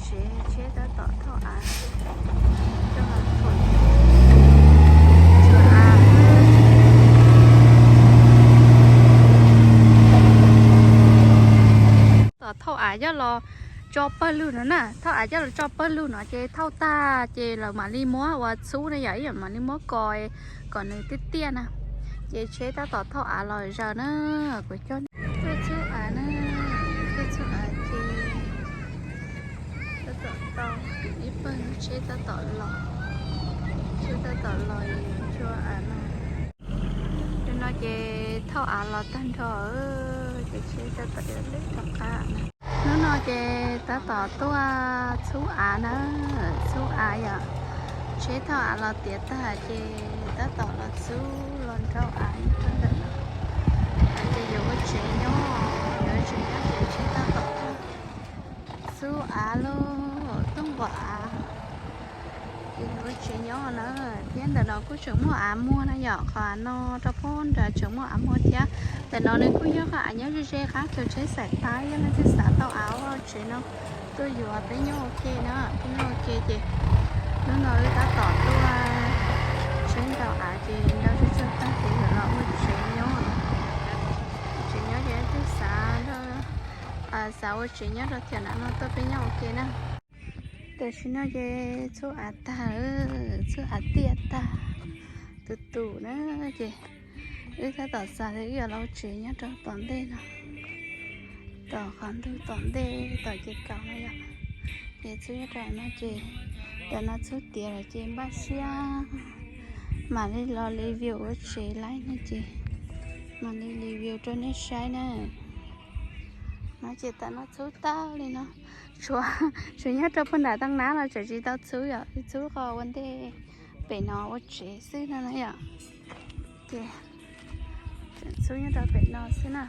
Tsev tsheb tab tom thauj av, tso av, tsuav av. Tom thauj av coj los tso pawg lug no na, thauj av coj los tso pawg lug no ces thauj tag ces lawv mam li muab ua txhub na yom, ib yam mam li muab kos kom nws tiaj tiaj na. Ces tsheb tab tom thauj av los zaws na, kuv coj tuaj txhub av na, tuaj txhub av ces tab tom tau ib pawg tsheb tab tom los, tsheb tab tom los tso av no. Nim no ces thauj av los tag nrho, ces tsheb tab tom rov qab na. Hnub no ces tab tom tuaj txhub av na, txhub av yom. Tsheb thauj av los tiav tag ces tab tom los txhub los nrau av rau ntawm no. Ces yuav ua tsev nyob, yuav ua tsev nyob ces tsheb tab tom tuaj txhub av lub tooj nquam av. Ces yuav ua tsev nyob na, thiab ntawm no kuj tseem muaj av muag na yom, qhov av no rau pem nrad tseem muaj av muag thiab. Ntawm no nws kuj yog qhov av nyob ze ze qab chaw tsheb xaim tab, yog leej twg xav tau av ua tsev no tuaj yuav peb nyob ua ke na, peb nyob ua ke ces hnub no wb tab tom tuaj tsheb nrau av ces nrau tsuag tsuag tag ces yuav los ua tsev nyob. Tsev nyob ces leej twg xav, xav ua tsev nyob rau tiam no no tuaj peb nyob ua ke na. Tam sim no ces txhub av tag, txhub av tiaj tag, tus tus na, ces wb tab tom xav tias wb yuav los ua tsev nyob rau tom ntej no, tom qhov ntug tom ntej tom ces kaum no yom. Ces txhub nyob rau no ces, tam no txhub tiav lawm ces npaj siab mam li los review ua tsev laib no ces mam li review rau nej saib na. No ces tam no txhub tag li no, tshuav, tshuav nyob rau puag nram toj nab los tseem tsis tau txhub yom, txhub qhov ua ntej pem no ua tsev xwb no na yom. Ces tseem txhub nyob rau pem no xwb na.